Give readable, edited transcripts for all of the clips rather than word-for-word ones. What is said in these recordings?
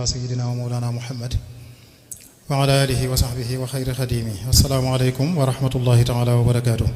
sayyidina wa mawlana muhammad wa ala alihi wa sahbihi wa xayri xadimi. assalaamu aleykum wa rahmatullahi taala wa barakaatu.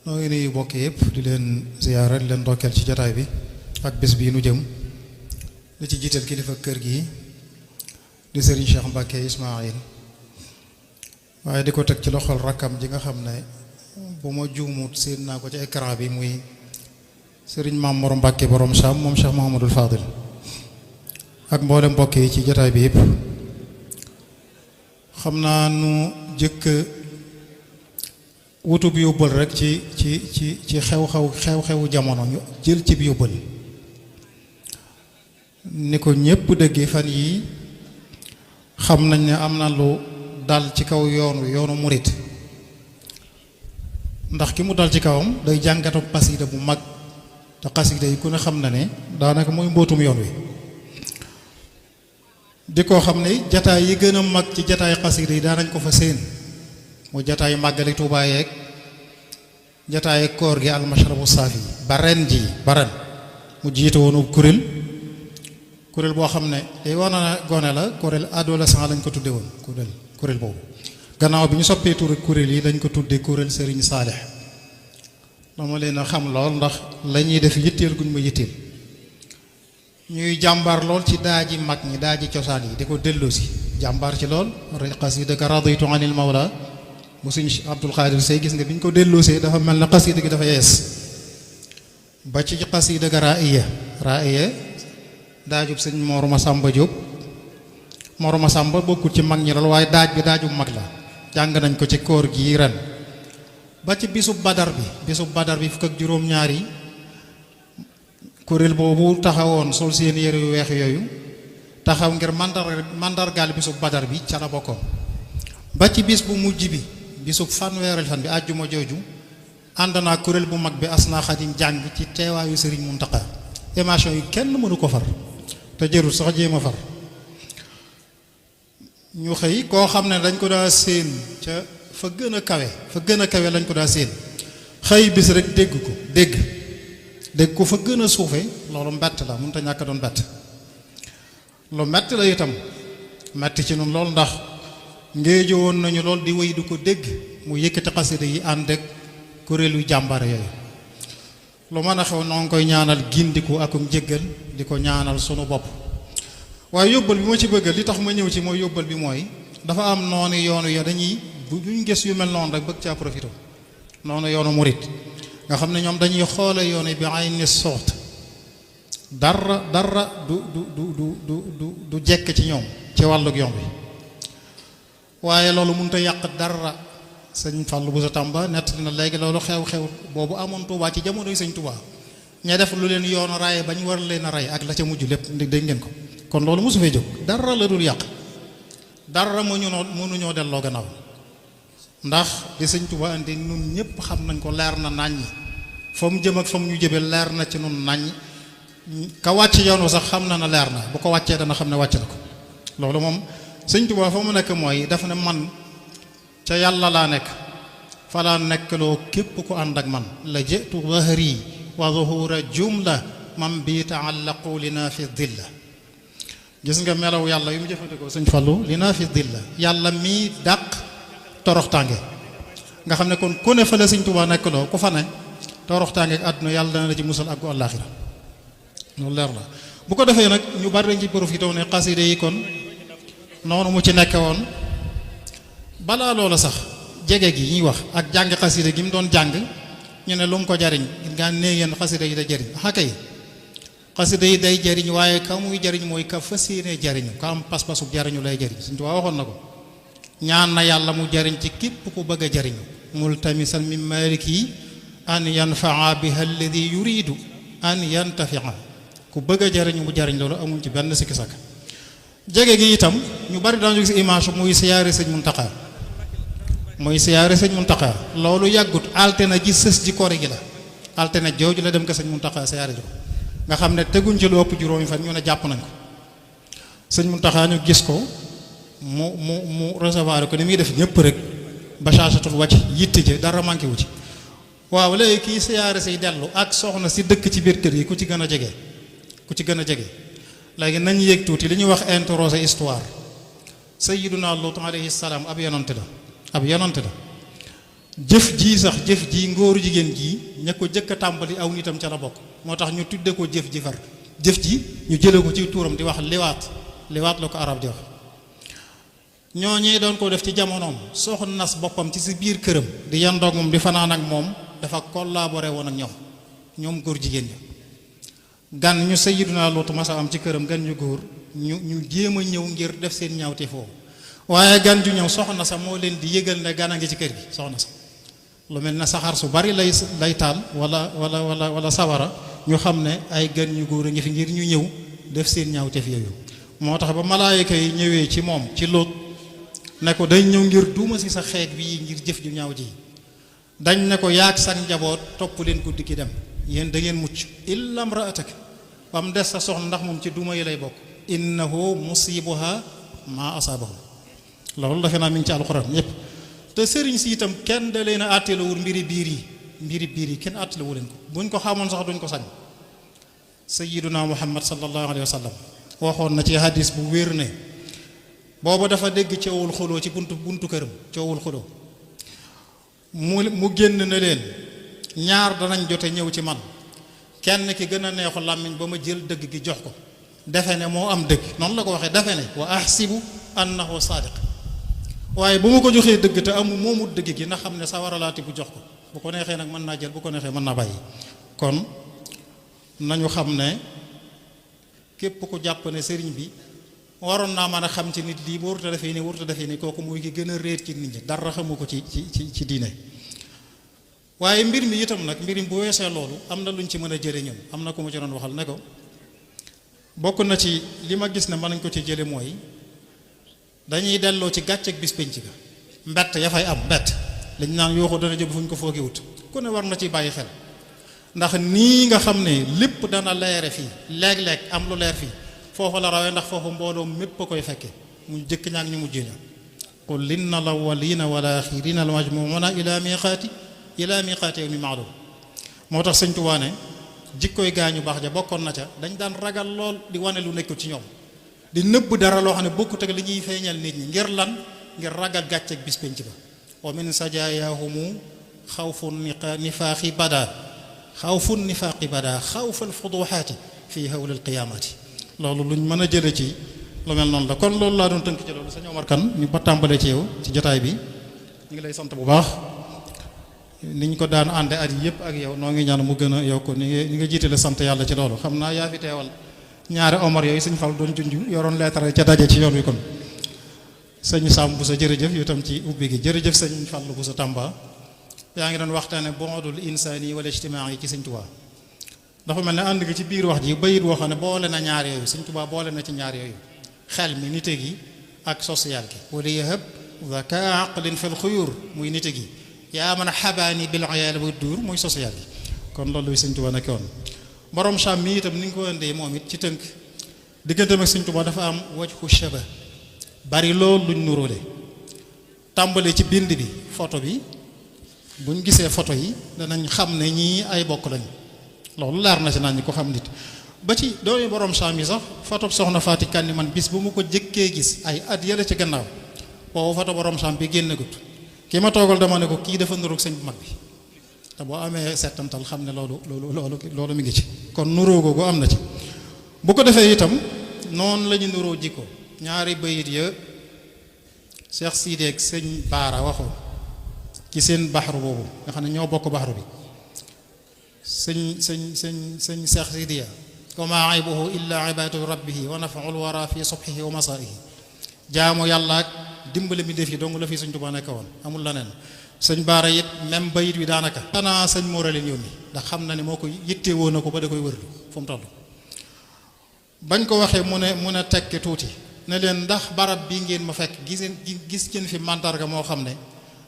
noo ngi nuyu bokk yëpp di leen ziyaara di leen ndokkeel ci jataay bi ak bés bii nu jëm li ci jiital kilifa kër gi di sëriñ Cheikh Mbacke Ismaïl waaye di ko teg ci loxol rakkam ji nga xam ne bu ma juumut séen naa ko ci écran bi muy sëriñ Maam Mor Mbacke borom Saam moom Cheikh Mouhamadul Fadil ak mboolem mbokk yi ci jataay bi yëpp. xam naa nu jëkk wutub yóbbal rek ci xew-xewu jamono ñu jël ci bi yóbbal ni ko ñépp dëggee fan yi xam nañ ne am na lu dal ci kaw yoonu murit ndax ki mu dal ci kawam day jàngatu xasida bu mag te xasida yi ku ne xam na ne daanaka mooy mbootum yoon wi di ko xam ne jataay yi gën a mag ci jataay xasida yi daanañ ko fa séen mu jataay màggali Tuubaa yeeg jataay koor gi almashrabu saafi ba ren mu jiite woonu kuréel boo xam ne day wane na gone la kuréel adolescent lañ ko tudde woon kuréel boobu gannaaw bi ñu soppee turu kuréel yi dañ ko tudde kuréel Serigne Saalix dama leen a xam lool ndax la ñuy def yitteel guñ ma yitteel ñuy jàmbaar lool ci daaji mag ñi daaji cosaan yi di ko delloosi jàmbaar ci lool xasida ka raditu anil mawla bu suñ Abdul Xaadir Sey gis nga bi ñu ko delloosee dafa mel na xasida gi dafa yees ba ci xasida ka raiya daajub sëñ Mor Masamba Diop Mor Masamba bokkul ci mag ñi lool waaye daaj bi daajub mag la jàng nañ ko ci koor gi ren ba ci bisub badar bi fukk ak juróom-ñaar yi kuréel boobu taxawoon sol seen yére yu weex yooyu taxaw ngir mandargaal bisub badar bi ca la bokkoon ba ci bis bu mujj bi bisub fanweereel fan bi àjjuma jooju ànd naa kuréel bu mag bi Asna Xadim jàng ci teewaayu Sëriñ Muntaxa émission yi kenn mënu ko far te jërul sax jéem a far ñu xëy koo xam ne dañ ko daa séen ca fa gën a kawe lañ ko daa séen xëy bis rek dégg ko fa gën a suufe loolu mbett la mënut a ñàkk doon bett lu metti la itam metti ci noonu loolu ndax ngéejo woon nañu lool di wéy du ko dégg mu yëkkati xasida yi ànd ak kuréelu jàmbar yooyu lu mën a xew noo ngi koy ñaanal gindiku ak njëggal di ko ñaanal sunu bopp waaye yóbbal bi ma ci bëggal li tax ma ñëw ci mooy yóbbal bi mooy dafa am noonu yoonu yo dañuy buñ gis yu mel noonu rek bëgg caa profité noonu yoonu murit nga xam ne ñoom dañuy xoole yoonu bi ay ni soot dara du jekk ci ñoom ci wàllug yoon bi waaye loolu mënut a yàq dara sëñ Fallou bu sa Tamba nett na léegi loolu xew-xew boobu amoon Touba ci jamonoy sëñ Touba ña def lu leen yoonu raye bañ war leen a rey ak la ca mujj lépp dégg ngeen ko kon loolu mosu fee jóg dara la dul yàq dara mënuñoo delloo gannaaw ndax di sëñ Touba indi nun ñëpp xam nañ ko leer na naññ fa mu jëm ak fa mu ñu jëbe leer na ci nun naññ ka wàcc yoon sax xam na leer na bu ko wàccee dana xam ne wàcc na ko loolu moom sëñ Touba fa mu nekk mooy dafa ne man ca yàlla laa nekk fa laa nekkloo képp ku ànd ak man la jëtu zahri wa zuhura jumla man bi taallaqu li naa fi dilla gis nga melaw yàlla yu mu jëfandikoo sëñ Fallu li naa fi dilla yàlla mii dàq toroxtaange nga xam ne kon ku ne fa la sëñ Touba nekkloo ku fa ne toroxtaange ak àdduna yàlla dana la ci musal ak gu àllaaxira loolu leer la bu ko defee nag ñu bari dañ ci profité ne xaside yi kon noonu mu ci nekke woon balaa loola sax jege gi ñuy wax ak jàng xasida gi mu doon jàng ñu ne lu mu ko jariñ nga nee ngeen xasida yi da jariñ xakay xasida yi day jariñ waaye ka muy jariñ mooy ka fas yéene jariñu ka am pas-pasu jariñu lay jariñ Sëñ Tuubaa waxoon na ko ñaan na yàlla mu jariñ ci képp ku bëgg a jariñu multamisan min maliki an yanfaa biha alladi yuridu an yantafia ku bëgg a jariñu mu jariñ loolu amul ci benn sikki sakk jege gi itam ñu bari dañu gis image muy siyaare sëñ Muntaxa loolu yàggut altena ji sës ji koor gi la altena jooju la dem ko sëñ Muntaxa siyaare ji ko nga xam ne teguñ ci lu ëpp juróomi fan ñu ne jàpp nañ ko sëñ Muntaxa ñu gis ko mu recevoir ko ni muy def ñëpp rek ba saasatul wàcc yitte ji dara manqué wu ci waaw léegi kii siyaare say dellu ak soxna si dëkk ci biir kër yi ku ci gën a jege léegi nañ yéeg tuuti li ñuy wax interroger histoire. sayyiduna Lut alayhi salaam ab yonante la jëf ji sax jëf ji ngóoru jigéen ji ña ko jëkk a tàmbali aw nitam ca la bokk moo tax ñu tudde ko jëf ji far jëf ji ñu jële ko ci tuuram di wax liwaat la ko arab di wax ñooñee doon ko def ci jamonoom soxna nas boppam ci si biir këram di yandoog moom di fanaan ak moom dafa collaboré woon ak ñoom góor jigéen ñi gan ñu sayyiduna Lut masa am ci këram gan ñu góor ñu jéem a ñëw ngir def seen ñaawte foofu waaye gan ju ñëw soxna sa moo leen di yëgal ne gan a ngi ci kër gi soxna sa lu mel ne saxaar su bari lay taal wala sawara ñu xam ne ay gan ñu góor a ngi fi ngir ñu ñëw def seen ñaawteef yooyu moo tax ba malaayika yi ñëwee ci moom ci Lóot ne ko dañ ñëw ngir duuma si sa xeet bi ngir jëf ju ñaaw ji dañ ne ko yaag sa njaboot topp leen guddi gi dem yéen da ngeen mucc illa imra'atak ba mu des sa soxna ndax moom ci duuma yi lay bokk innahu musibuha ma asaabahu loolu defe naa mi ngi ci alxuraan ñëpp te sëriñ si itam kenn da leen a àtteelawul mbiri biir yi kenn àtteelawu leen ko buñ ko xamoon sax duñ ko sañ sayyiduna muhammad sallallahu alayhi wa sallam waxoon na ci hadis bu wér ne booba dafa dégg coowul xuloo ci buntu këram coowul xuloo mu génn na leen ñaar danañ jote ñëw ci man kenn ki gën a neexu làmmiñ ba ma jël dëgg gi jox ko defe ne moo am dëgg noonu la ko waxee defe ne wa ahsibu annahu saadiq waaye bu ma ko joxee dëgg te moomut dëgg gi na xam ne sa waralaati bu jox ko bu ko neexee nag mën naa jël bu ko neexee mën naa bàyyi kon nañu xam ne képp ku jàpp ne sëriñ bi waroon naa mën a xam ci nit lii ba warut a defee nii kooku muy ki gën a réer ci nit ñi dara xamu ko ci diine waaye mbir mi itam nag mbir mi bu weesee loolu am na luñ ci mën a jële ñun am na ku ma ci doon waxal ne ko bokk na ci li ma gis ne mën nañ ko ci jële mooy dañuy delloo ci gàcceeg bis penc ga mbett ya fay am mbett lañ naan yoo ko dana jëm fu ñu ko foogee wut ku ne war na ci bàyyi xel ndax nii nga xam ne lépp dana leere fii léeg-léeg am lu leer fii foofu la rawee ndax foofu mbooloo mépp a koy fekke mu jëkk ñaak ñu mujj ña qul inna al awwalina wal axirina al majmuuna ila miqaati yawmin ma'lum moo tax sëñ Tuubaa ne jikkooy gaañu baax ja bokkoon na ca dañ daan ragal lool di wane lu nekkul ci ñoom di nëbb dara loo xam ne bokkut ak li ñuy feeñal nit ñi ngir lan ngir ragal gàcce ak bis penc ba wa min sajaayahumu xawfu nifaaqi bada xawfal fuduxaati fii hawli alqiyaamaati loolu luñ mën a jële ci lu mel noonu la kon loolu laa doon tënk ci loolu sëñ Omar Kane ñu ba tàmbalee ci yow ci jotaay bi ñu ngi lay sant bu baax niñ ko daan ànde at yi yëpp ak yow noo ngi ñaan mu gën a yokk ni nga jiitale sant yàlla ci loolu xam naa yaa fi teewal ñaari Omar yooyu sëñ Fall doon junj yoroon leetare ca daje ci yoon wi kon sëñ Sam bu sa jërëjëf yow tam ci ubbi gi jërëjëf sëñ Fall bu sa Tamba yaa ngi doon waxtaane bu'dul insaani wal ijtimaai ci sëñ Tuubaa dafa mel ne ànd gi ci biir wax ji bayit woo xam ne boole na ñaar yooyu sëñ Tuubaa boole na ci ñaar yooyu xel mi nite gi ak social gi wala yahab zaka aqlin fil xuyur muy nite gi yaa man xabaani bil ayaal wa duur muy social gi kon loolu sëñ Tuubaa nekk woon borom Cham mi itam ni nga ko indee moom it ci tënk digganteem ak sëñ Tuubaa dafa am wajhu shaba bari loolu luñ nuróole tàmbale ci bind bi photo bi buñ gisee photo yi danañ xam ne ñii ay bokk lañ loolu leer na ci naan ñi ko xam nit ba ci doomi borom Cham yi sax photo soxna Faati Kanni man bis bu mu ko jëkkee gis ay at yële ci gannaaw boobu photo borom Cham bi génn gut ki ma toogal dama ne ko kii dafa nuroog sëñ bu mag bi te boo amee settantal xam ne loolu mi ngi ci kon nuróo googu am na ci bu ko defee itam noonu la ñu nuróo jikko ñaari bayit ya Cheikh Sidé ak sëñ Baara waxoon ci seen baxaru boobu nga xam ne ñoo bokk baxaru bi sëñ Cheikh Sidé wa maa aybuhu illa ibadatu rabbihi wa nafaul wara fi subhihi wa masaihi jaamu yàlla ak dimbale mi def yi dong la fi sëñ Tuubaa nekk woon amul la neen sëñ Baara it même bayit wi daanaka xanaa sëñ Moora leen yónni ndax xam na ne moo ko yitte woon na ko ba da koy wërlu fu mu toll bañ ko waxee mu ne tekki tuuti ne leen ndax barab bii ngeen ma fekk gis ngeen fi mandarga moo xam ne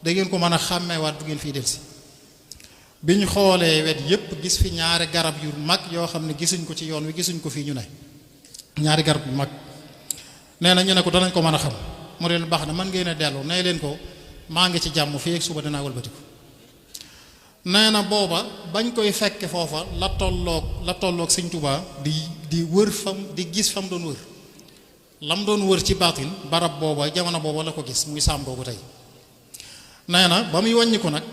da ngeen ko mën a xàmmeewaat bu ngeen fii del si biñ xoolee wet yépp gis fi ñaari garab yu mag yoo xam ne gisuñ ko ci yoon wi gisuñ ko fii ñu ne ñaari garab yu mag nee na ñu ne ko danañ ko mën a xam mu leen baax na mën ngeen a dellu nee leen ko maa ngi ci jàmm fii ak suba dinaa wëlbatiku nee na booba bañ koy fekke foofa la tolloog sëñ Tuubaa di wër fam di gis fam doon wër lam doon wër ci baatin barab booba jamono booba la ko gis muy saam boobu tey nee na ba muy wàññiku nag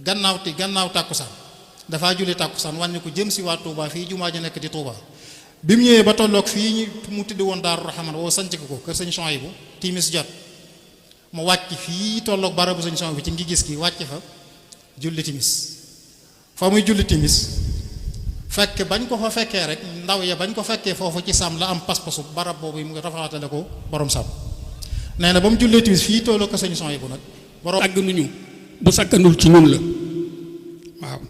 gannaaw tàkkusaan dafaa julli tàkkusaan wàññiku jëm si waa Touba fii jumaa ji nekk di Touba bi mu ñëwee ba tolloog fii mu tudd woon Daaru Rahman woo sanc ko kër sëñ Souhaïbou timis jot mu wàcc fii tolloog barabu sëñ Souhaïbou bi ci ngi gis ki wàcc fa julli timis fa muy julli timis fekk bañ ko fa fekkee rek ndaw ya bañ ko fekkee foofu ci Sam la am pas-pasu barab boobu mu ngi rafaatale ko borom Sam nee na ba mu jullee timis fii tolloog ko sëñ Souhaïbou nag borom àgg nuñu bu sakkanul ci ñun la waaw